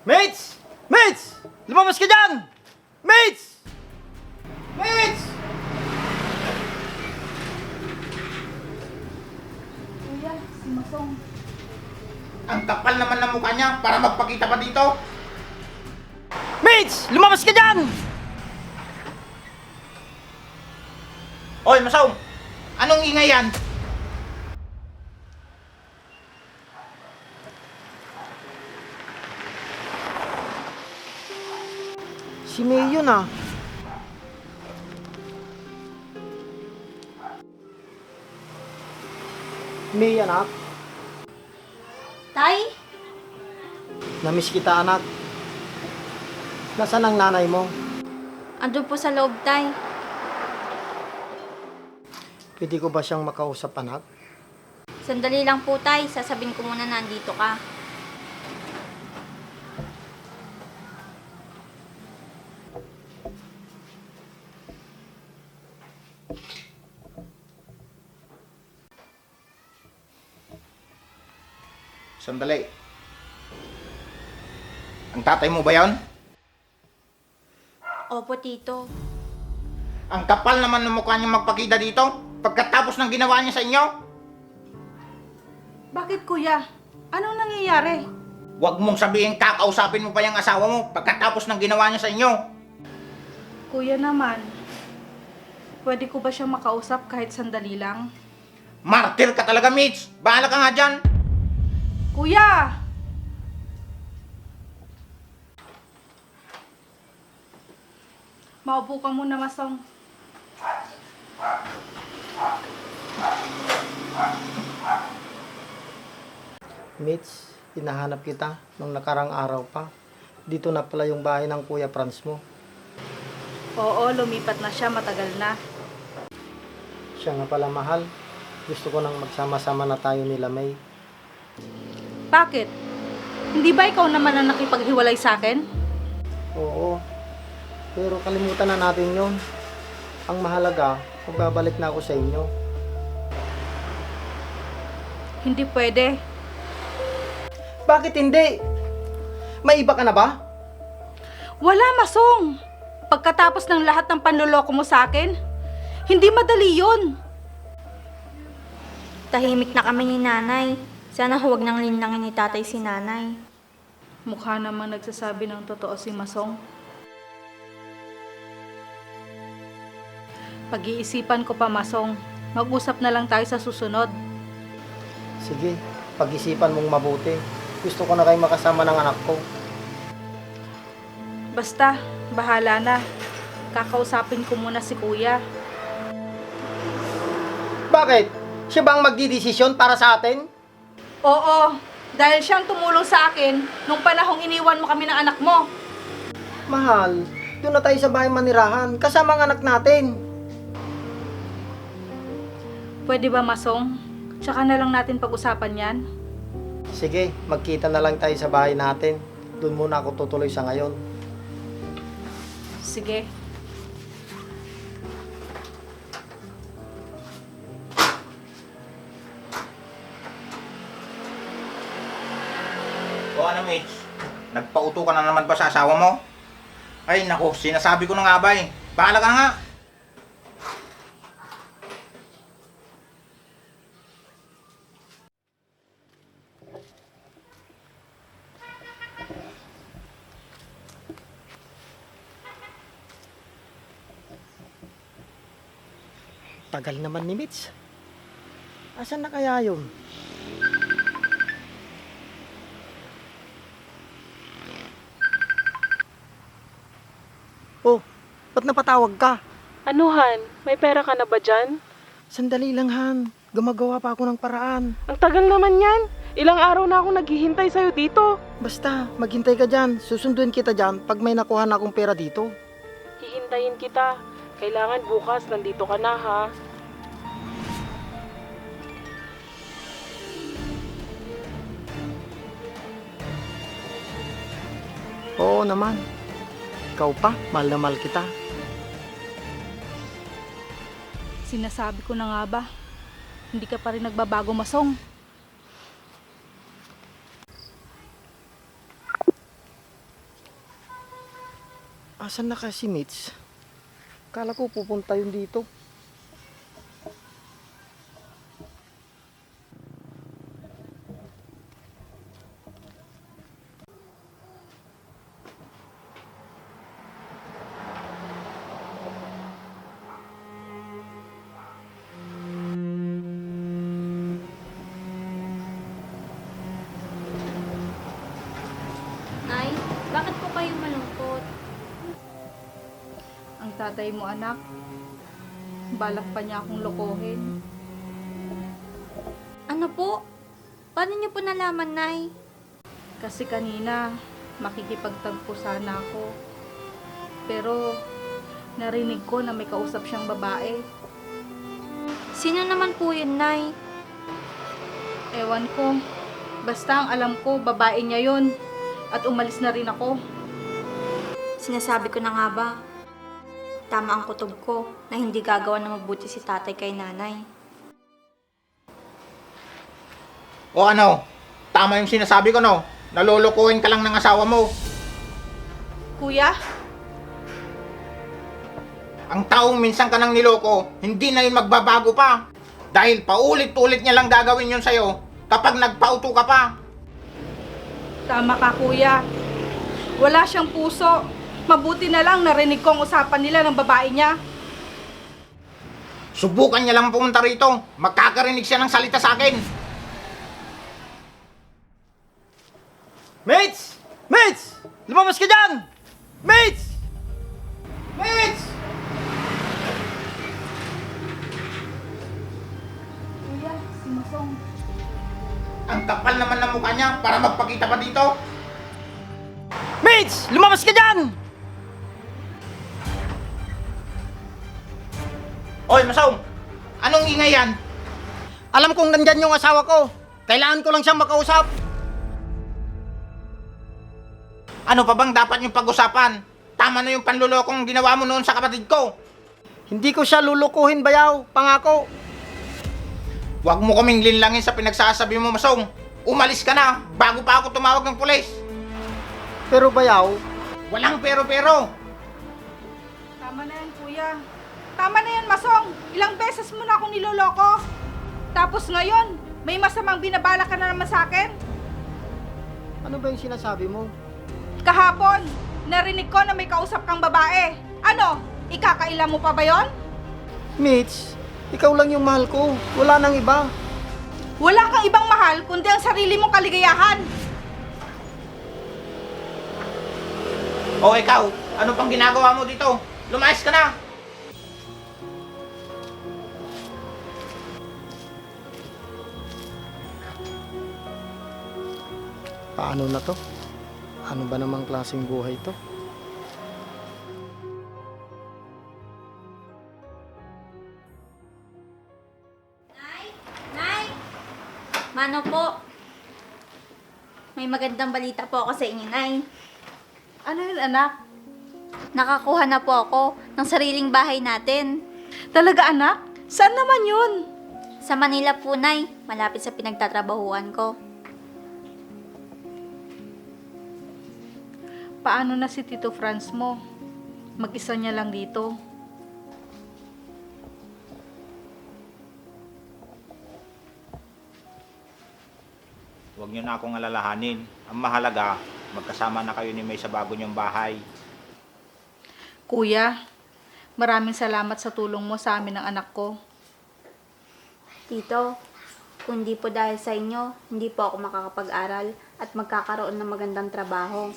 Mates! Mates! Lumabas ka dyan! Mates! Mates! Kuya, si Masong. Ang kapal naman ng mukha niya para magpakita pa dito. Mates! Lumabas ka dyan! Oy, Masaw! Anong ingay yan? Si May yun ah. May anak, Tay? namiss kita anak. Nasaan ang nanay mo? Andun po sa loob, Tay. Pwede ko ba siyang makausap anak? Sandali lang po, Tay. Sasabihin ko muna na nandito ka. Sandali. Ang tatay mo ba yon? Opo, Tito. Ang kapal naman ng mukha niya magpakita dito pagkatapos ng ginawa niya sa inyo. Bakit kuya? Anong nangyayari? Huwag mong sabihin kakausapin mo pa yung asawa mo pagkatapos ng ginawa niya sa inyo. Kuya naman, pwede ko ba siyang makausap kahit sandali lang? Martir ka talaga, Mitch. Bahala ka nga dyan. Kuya! Maupo ka muna, Masong. Mitch, hinahanap kita nung nakarang araw pa. Dito na pala yung bahay ng Kuya Franz mo. Oo, lumipat na siya, matagal na. Siya nga pala mahal. Gusto ko nang magsama-sama na tayo nila May. Bakit? Hindi ba ikaw naman ang nakipaghiwalay sa akin? Oo. Pero kalimutan na natin yon. Ang mahalaga, magbabalik na ako sa inyo. Hindi pwede. Bakit hindi? May iba ka na ba? Wala, Masong. Pagkatapos ng lahat ng panloloko mo sa akin, hindi madali yun. Tahimik na kami ni Nanay. Sana huwag nang linlangin ni Tatay si Nanay. Mukha namang nagsasabi ng totoo si Masong. Pag-iisipan ko pa, Masong. Mag-usap na lang tayo sa susunod. Sige, pag-isipan mong mabuti. Gusto ko na kayo makasama ng anak ko. Basta, bahala na. Kakausapin ko muna si Kuya. Bakit? Siya bang magdidesisyon para sa atin? Oo, dahil siyang tumulong sa akin nung panahong iniwan mo kami ng anak mo. Mahal, doon na tayo sa bahay manirahan, kasama ang anak natin. Pwede ba, Masong? Tsaka na lang natin pag-usapan yan. Sige, magkita na lang tayo sa bahay natin. Doon muna ako tutuloy sa ngayon. Sige. O ano, Mitch? Nagpauto ka na naman ba sa asawa mo? Ay, naku, sinasabi ko na nga ba eh. Bahala ka nga. Tagal naman ni Mitch. Asan na kaya yun? Oh, ba't napatawag ka? Ano, Han? May pera ka na ba dyan? Sandali lang, Han. Gumagawa pa ako ng paraan. Ang tagal naman yan. Ilang araw na akong naghihintay sa'yo dito. Basta, maghintay ka dyan. Susunduin kita dyan pag may nakuha na akong pera dito. Hihintayin kita. Kailangan bukas nandito ka na, ha? Oo naman. Ikaw pa, mahal na mahal kita. Sinasabi ko na nga ba, hindi ka pa rin nagbabago, Masong. Asan na kasi Mitch? Kala ko pupunta yun dito. Nay, bakit po kayo malungkot? Ang tatay mo, anak, balak pa niya akong lokohin. Ano po? Paano niyo po nalaman, Nay? Kasi kanina, makikipagtagpo sana ako. Pero, narinig ko na may kausap siyang babae. Sino naman po yun, Nay? Ewan ko. Basta ang alam ko, babae niya yun. At umalis na rin ako. Sinasabi ko na nga ba? Tama ang kutob ko na hindi gagawa na mabuti si tatay kay nanay. O ano? Tama yung sinasabi ko, no? Nalolokohin ka lang ng asawa mo. Kuya, Ang taong minsan ka nang niloko, hindi na yun magbabago pa. Dahil paulit-ulit niya lang gagawin yun sa'yo kapag nagpauto ka pa. tama ka kuya. Wala siyang puso. Mabuti na lang narinig ko ang usapan nila ng babae niya. Subukan niya lang pumunta rito. Magkakarinig siya ng salita sa akin. Mitch! Mitch! Lumabas ka dyan! Mitch! Mitch! Kuya, si Masong. Ang kapal naman ng mukha niya para magpakita pa dito. Mitch! Lumabas ka dyan! Oy, Masong! Anong ingay yan? Alam kong nandyan yung asawa ko. Kailangan ko lang siyang makausap. Ano pa bang dapat yung pag-usapan? Tama na yung panlulokong ginawa mo noon sa kapatid ko. Hindi ko siya lulukuhin, bayaw. Pangako. Huwag mo kaming linlangin sa pinagsasabi mo, Masong. Umalis ka na bago pa ako tumawag ng pulis. Pero bayaw, Walang pero-pero. Tama na yan, kuya. Tama na yan, Masong. Ilang beses mo na akong niloloko. Tapos ngayon, may masamang binabala ka na naman sa akin. ano ba yung sinasabi mo? Kahapon, narinig ko na may kausap kang babae. Ano, ikakaila mo pa ba yon? Mitch, ikaw lang yung mahal ko. Wala nang iba. Wala kang ibang mahal kundi ang sarili mong kaligayahan. O ikaw, ano pang ginagawa mo dito? Lumayas ka na. Paano na to? Ano ba namang klaseng buhay to? Nay! Mano po? May magandang balita po ako sa inyo, Nay. Ano yun, anak? Nakakuha na po ako ng sariling bahay natin. Talaga, anak? Saan naman yun? Sa Manila po, Nay. Malapit sa pinagtatrabahuan ko. Paano na si Tito Franz mo? Mag-isa niya lang dito. Huwag niyo na akong alalahanin. Ang mahalaga, magkasama na kayo ni May sa bago niyong bahay. Kuya, maraming salamat sa tulong mo sa amin ng anak ko. Tito, kung di po dahil sa inyo, hindi po ako makakapag-aral at magkakaroon ng magandang trabaho.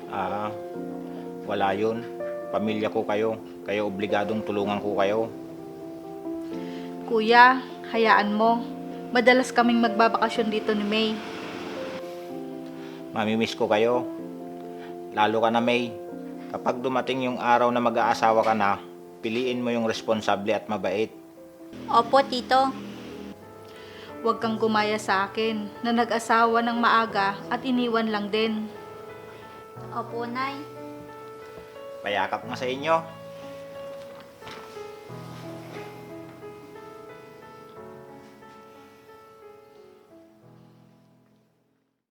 Ah, wala yun. Pamilya ko kayo. Kaya obligadong tulungan ko kayo. Kuya, hayaan mo. Madalas kaming magbabakasyon dito ni May. Mamimiss ko kayo. Lalo ka na, May. Kapag dumating yung araw na mag-aasawa ka na, piliin mo yung responsable at mabait. Opo, Tito. Huwag kang gumaya sa akin na nag-asawa ng maaga at iniwan lang din. Opo, Nay. Payakap nga sa inyo.